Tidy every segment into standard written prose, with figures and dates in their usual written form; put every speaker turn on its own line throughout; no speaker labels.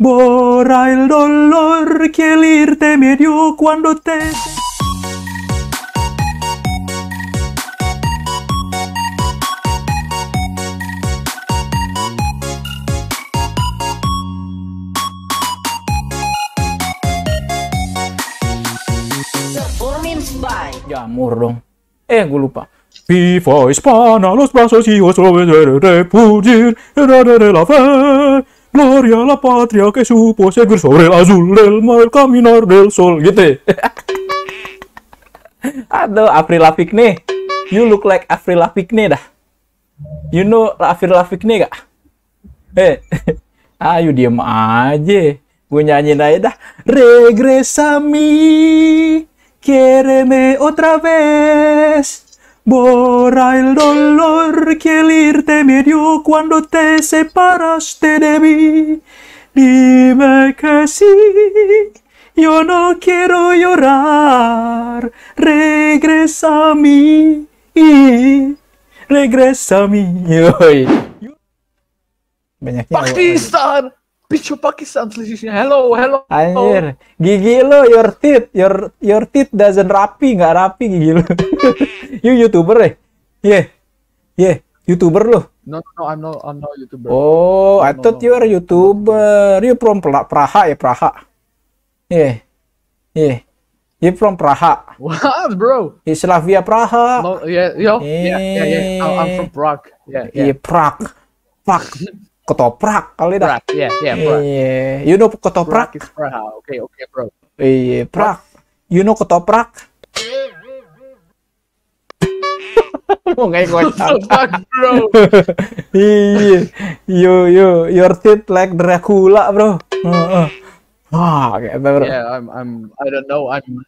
Borra el dolor que el irte me dio cuando te... Jamur dong. Gue lupa. Viva Hispana, los brazos y os repudir, de la fe. Gloria a la patria que supo seguir sobre el azul del mar, caminar del sol. Gitu. Aduh, Avril Lavigne. You look like Avril Lavigne dah. You know Avril Lavigne gak? Ayo diem aja. Gue nyanyiin aja dah. Regresa a mí, quiéreme otra vez. Borra el dolor que el irte me dio cuando te separaste de mí. Dime que sí, yo no quiero llorar. Regresa a mí, regresa a mí. Banyaknya
Pakistan! Bicho Pakistan selisihnya. Hello.
Anjir, gigi lo, your teeth doesn't rapi, nggak rapi gigi lo. You YouTuber ya? Yeah, YouTuber lo.
No, I'm not YouTuber.
Oh, I thought you are YouTuber. You from Praha ya, Praha. Yeah. You from Praha.
What, bro?
Slavia Praha.
No, yeah. I'm from Prague. Yeah.
Prague. Fuck. Ketoprak kali dah.
Yeah, Prague.
You know ketoprak?
Prague is Praha. Okay, bro.
Iya, Prague. You know ketoprak? Mau kayak kocak.
Fuck, bro.
Iya. Your teeth like Dracula, bro. Kayak bro.
Yeah, I don't know. I'm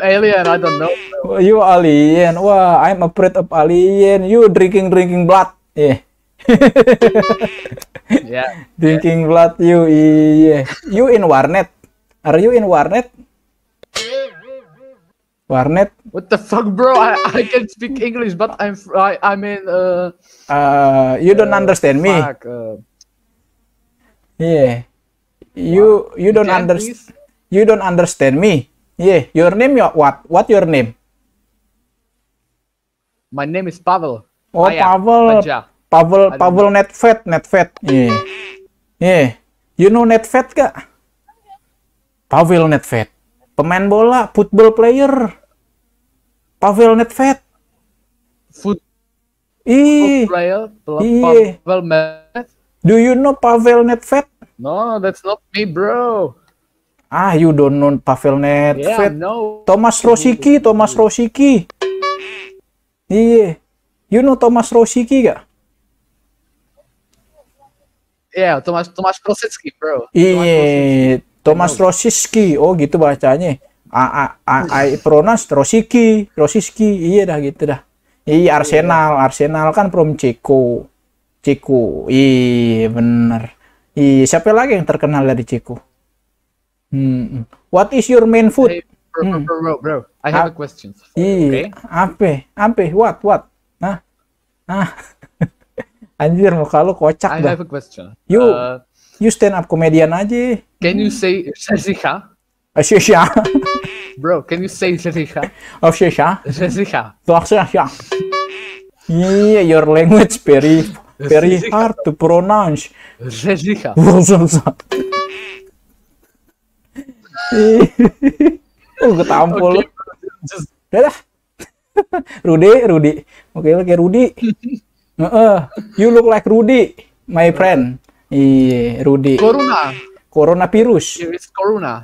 alien. I don't know. Bro.
You alien. Wah, I'm afraid of alien. You drinking blood. Yeah.
Yeah.
Drinking blood, you. Iya. You in warnet? Are you in warnet? Warnet?
What the fuck, bro? I can speak English, but I'm in
you don't understand me.
Fuck,
Yeah. You don't understand. You don't understand me. Yeah. Your name what? What your name?
My name is Pavel.
Oh, Pavel.
Aja.
Pavel Netfet. Yeah. You know Netfet gak? Pavel Netfet. Pemain bola, football player. Pavel Netfet.
Football player. Pavel Netfet.
Do you know Pavel Netfet?
No, that's not me, bro.
You don't know Pavel Netfet.
Yeah, no.
Thomas Rosicky. Iya. You know Thomas Rosicky gak?
Yeah, Thomas Rosicky, bro.
Iya, Thomas Rosicky. Oh, gitu bacanya. I pronounce Rosicky. Iya dah gitu dah. Iya, Arsenal kan from Ceko. Iya, bener. Iya, siapa lagi yang terkenal dari Ceko? What is your main food?
Hey, bro. I have a question.
Iya. Okay? Apa? What? Anjir, muka lu kocak dah.
I have a question.
You stand up comedian aja.
Can you say Jessica?
Jessica.
Bro, can you say Jessica?
Jessica.
Jessica.
Yeah, your language very hard to pronounce.
Jessica.
Gue tampol. Udah dah. Rudy. Oke, kayak Rudy. You look like Rudy, my friend. Iya, Rudy. Coronavirus.
Here is corona.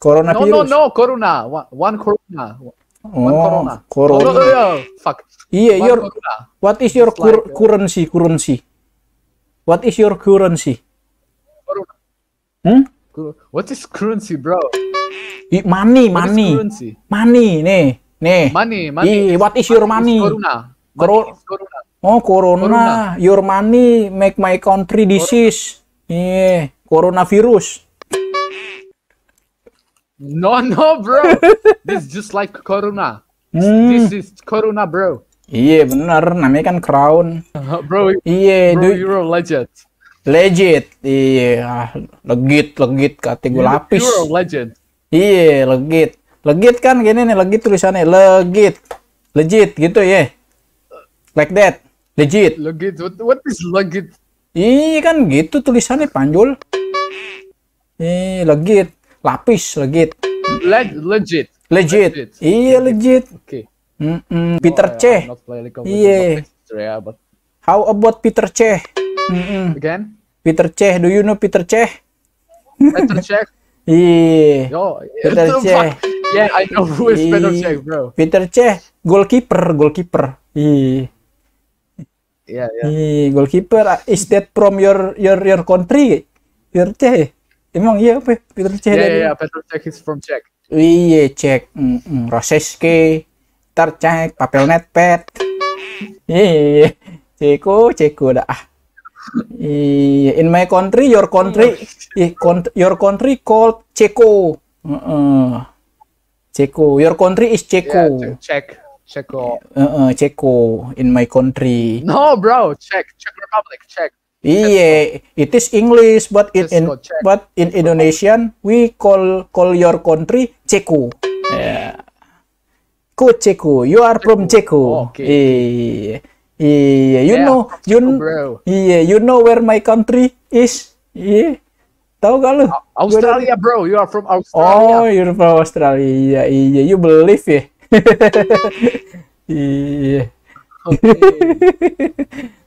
Coronavirus.
No, corona. One corona.
Corona.
Oh, fuck.
Iya, what is your currency? What is your currency?
Corona. What is currency, bro?
Money.
Currency?
Money, nih.
Money.
Iya, what is your money? Corona. Your money make my country disease. Iya, coronavirus.
No, bro. This is just like corona. This is corona, bro.
Iya, bener. Namanya kan crown.
Bro,
iya,
you're a legend.
Legit. Iya, legit kata gue lapis.
You're a legend.
Iya, legit. Legit kan gini nih, legit tulisannya legit. Legit gitu ya. Like that. Legit.
Legit. What is legit?
Iya kan gitu tulisannya Panjul. Legit. Lapis legit.
Legit.
Legit. Iya, legit.
Okay.
Peter
Oh,
C.
I'm not playing League of Legends,
Iya.
yeah, but
How about Peter C?
again,
Peter C. Do you know Peter C?
Peter Cech.
Iya.
Yo,
Peter
the
Cech.
fuck? Yeah, I know who is Peter
Iya.
Cech, bro.
Peter C. Goalkeeper. Iya.
Yeah.
Iya, goalkeeper. Is that from your country? Your C. Emang iya apa? Peter C.
Yeah. Peter Cech is from Czech.
Iya, cek. Roseske. Tercek. Papel netpad. Iya. Ceko dah. Iya. In my country, your country called Ceko. Ceko. Your country is Ceko.
Yeah, Czech.
Ceko. In my country.
No, bro, Czech Republic, Czech.
Iya, it is English, but
Let's go check.
in Indonesian we call your country Ceko. Yeah. Ceko, you are from Ceko.
Okay.
Iya, you
Yeah,
know,
from Ceko, bro.
Iya, you know where my country is. Iya, tahu gak lu?
Australia, bro. You are from
Oh,
Australia.
you're from Australia. Iya, you believe ya? Iya.
Okay.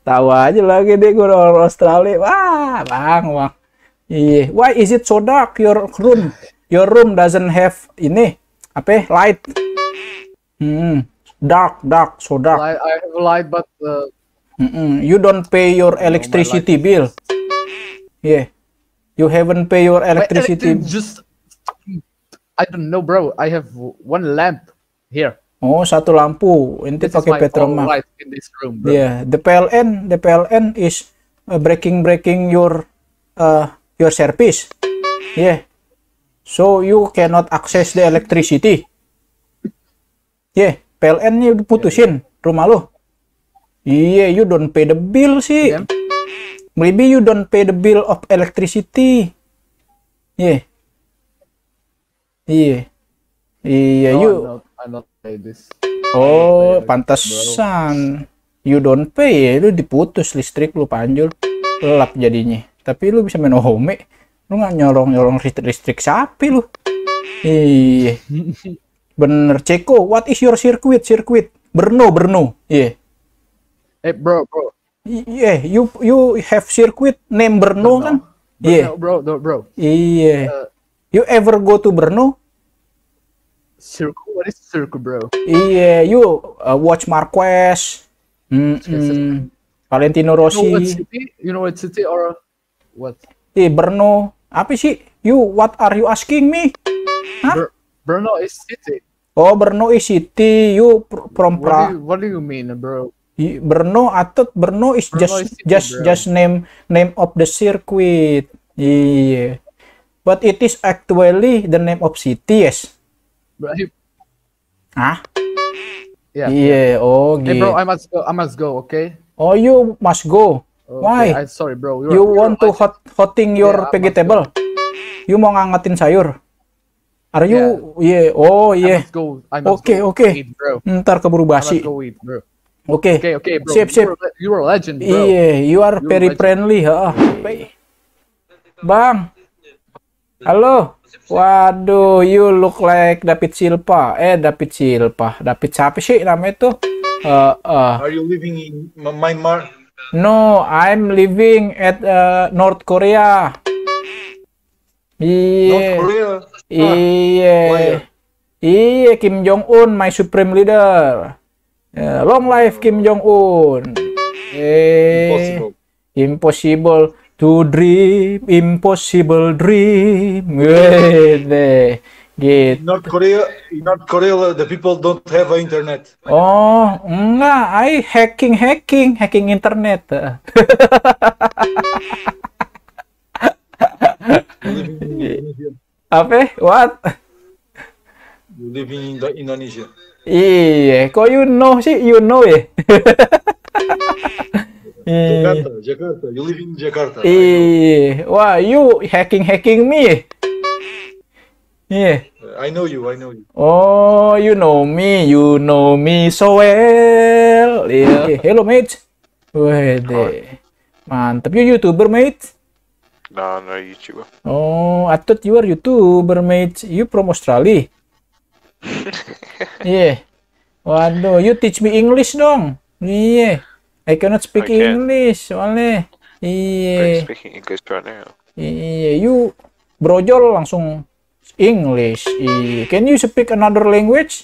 Tahu aja lagi deh gue orang Australia. Wah, bang. Iya. Why is it so dark your room? Your room doesn't have ini apa? Light. Dark, so dark.
I have a light, but
You don't pay your electricity bill. Yeah. You haven't pay your
my
electricity.
just I don't know, bro. I have one lamp here.
Oh, satu lampu. Ente
This is
pakai
my
Petromax.
only light in this room, bro.
Yeah, the PLN is breaking your service. Yeah, so you cannot access the electricity. Yeah, PLN-nya diputusin rumah lo. Iya, you don't pay the bill sih.
Again?
Maybe you don't pay the bill of electricity. Yeah. Iya. Iya,
No,
you.
I'm not pay this.
Oh,
pay,
pantesan. You don't pay ya, lu diputus listrik lu Panjul. Gelap jadinya. Tapi lu bisa main Ohome. Lu nggak nyolong listrik sapi lu. Iya. Bener, Ceko. What is your circuit? Brno. Iya.
Bro.
Iya, you have circuit name Brno kan? Iya.
Bro.
Iya. You ever go to Brno?
Circle? What is circle, bro?
Iya, you watch Marquez. Valentino Rossi.
You know what city or what?
Brno. Apa sih? What are you asking me? Hah?
Brno is city.
Oh, Brno is city. You from
What do you mean, bro?
Brno, I thought Brno is
Brno is city, bro.
just name of the circuit. Iya. But it is actually the name of city, yes.
Bro,
Hah?
yeah.
Iya, oh
Hey,
gitu.
bro, I must go. Okay.
Oh, you must go.
Okay,
Why?
I'm sorry, bro.
You want to hotting your
Yeah, I must
vegetable? You mau ngangetin sayur? Are you? Yeah. Oh,
I
yeah.
must go. I must
Okay,
go
okay.
eat, bro.
Ntar keburu
I
basi.
must go eat, bro.
Oke.
Okay, bro.
Sip.
You're a legend, bro.
Iya, you are
You're
very
legend.
friendly, ha. Bang. Halo. Waduh, you look like David Silva. David siapa sih namanya tuh?
Are you living in Myanmar?
No, I'm living at North Korea. Iya.
North Korea?
Iya.
why?
Iya, Kim Jong Un, my supreme leader. Long life Kim Jong Un.
Impossible.
Impossible to dream, impossible dream. Wede, gitu.
In North Korea, the people don't have internet.
Oh, enggak, hacking internet.
You live in Indonesia.
Apa? What?
You live in Indonesia.
Iya, kok you know sih? You know ya?
Jakarta, Jakarta. You live in Jakarta. I know.
Wah, you hacking me.
I know you. I know you.
Oh, you know me so well. Hello, mate. Wede, mantep. You YouTuber, mate?
No, no YouTuber.
Oh, I thought you were YouTuber, mate. You from Australia? Waduh, you teach me English dong. I cannot speak
I can.
English soalnya.
I'm speaking English right now.
You brojol langsung English. Can you speak another language?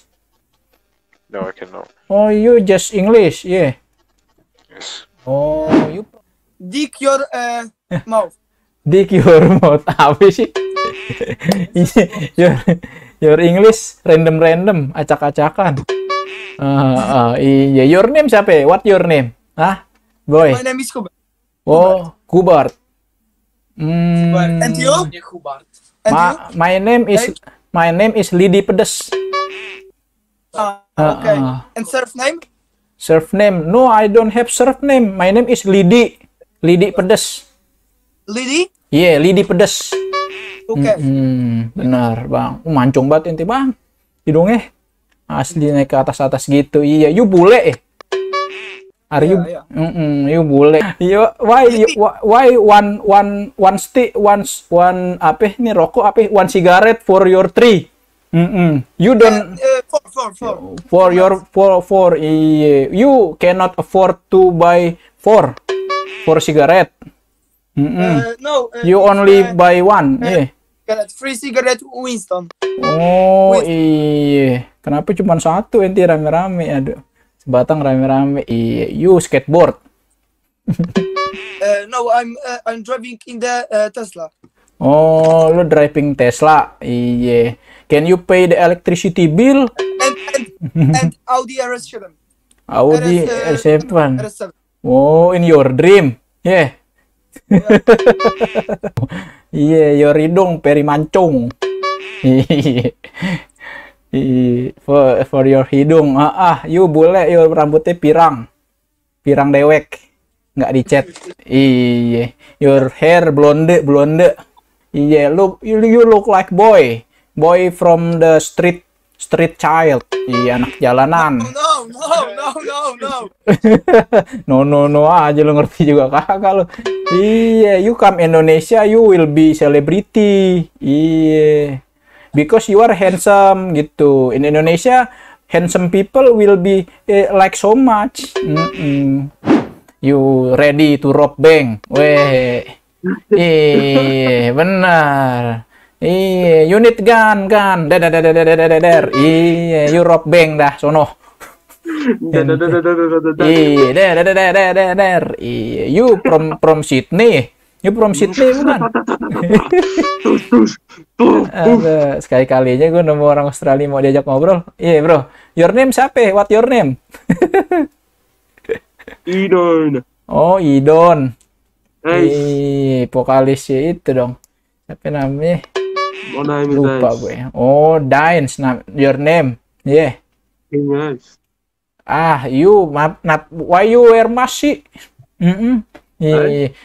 No, I cannot.
Oh, you just English,
Yes.
Oh, you
Dick your mouth.
dick your mouth. Apa sih? your English random, acak-acakan. Iya, your name siapa? What your name? Hah? Boy.
My name is Hubert.
Oh, Kubart.
And you? And you?
My name is Lidi Pedes.
Okay. And surf name?
Surf name? No, I don't have surf name. My name is Lidi. Lidi Pedes.
Lidi?
Lidi Pedes.
Okay.
Benar, Bang. Mancung banget ente, Bang. Hidungnya asli naik ke atas gitu. Iya, you bule. Are you?
Yeah.
You bule. Why one apa ini rokok apa? One cigarette for your three. You don't for iya. You cannot afford to buy four cigarette.
No.
You only buy one.
Free cigarette Winston.
Oh, iya. Kenapa cuma satu ente rame-rame? Aduh. Sebatang rame-rame. Iya. You skateboard.
No, I'm driving in the Tesla.
Oh, lu driving Tesla. Iya. Can you pay the electricity bill?
And Audi RS7.
Audi R7.
RS7.
Oh, in your dream. Iya, your hidung peri mancung. For your hidung. You bule, your rambutnya pirang dewek, nggak dicat. Iya, your hair blonde. Iya, you look like boy from the street child. Iya, anak jalanan. No aja lu ngerti juga kakak lu. Iya, you come Indonesia, you will be celebrity. Iya, because you are handsome gitu. In Indonesia, handsome people will be like so much. You ready to rob bank? Weh, benar. Iya, unit gun. Iya, you rob bank dah, sono. You from Sydney. You from Sydney bukan? Sekali-kali aja gue nemu orang Australia mau diajak ngobrol. Iya, bro. Your name siapa? What your name?
Idon.
Oh, Idon. Vokalisnya itu dong. Siapa namanya? Lupa gue. Oh, Dines. Your name. Yeah.
Yes.
You why you wear mask sih?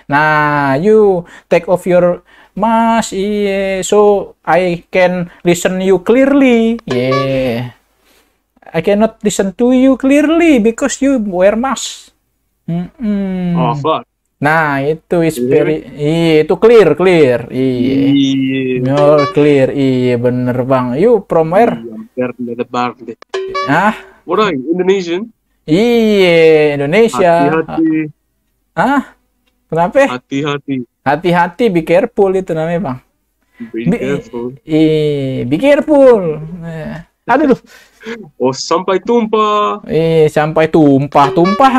Nah, you take off your mask, so I can listen you clearly. I cannot listen to you clearly because you wear mask.
Oh, fuck.
Nah, itu is very, itu clear. You're clear. Iya, bener bang. You from where?
What are you, Indonesian?
Iya, Indonesia.
Hati-hati.
Kenapa? Hati-hati, be careful itu namanya bang.
Be careful.
Be careful. Aduh.
Oh, sampai tumpah.
Sampai tumpah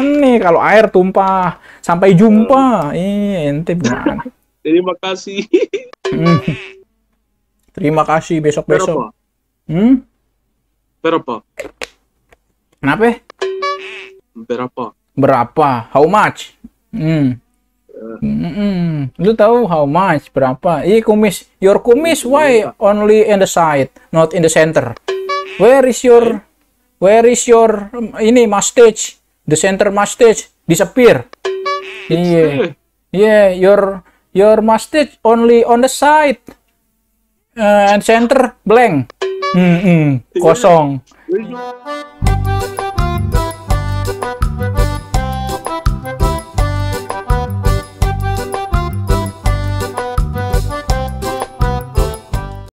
nih. Kalau air tumpah, sampai jumpa. Ente gimana?
Terima kasih.
Terima kasih besok-besok.
Berapa?
Kenapa? Berapa? How much? Lu tahu how much? Berapa? Kumis. Your kumis why only in the side, not in the center? Where is your ini mustache? The center mustache disappear. Iya. Yeah, your mustache only on the side. And center blank. Kosong.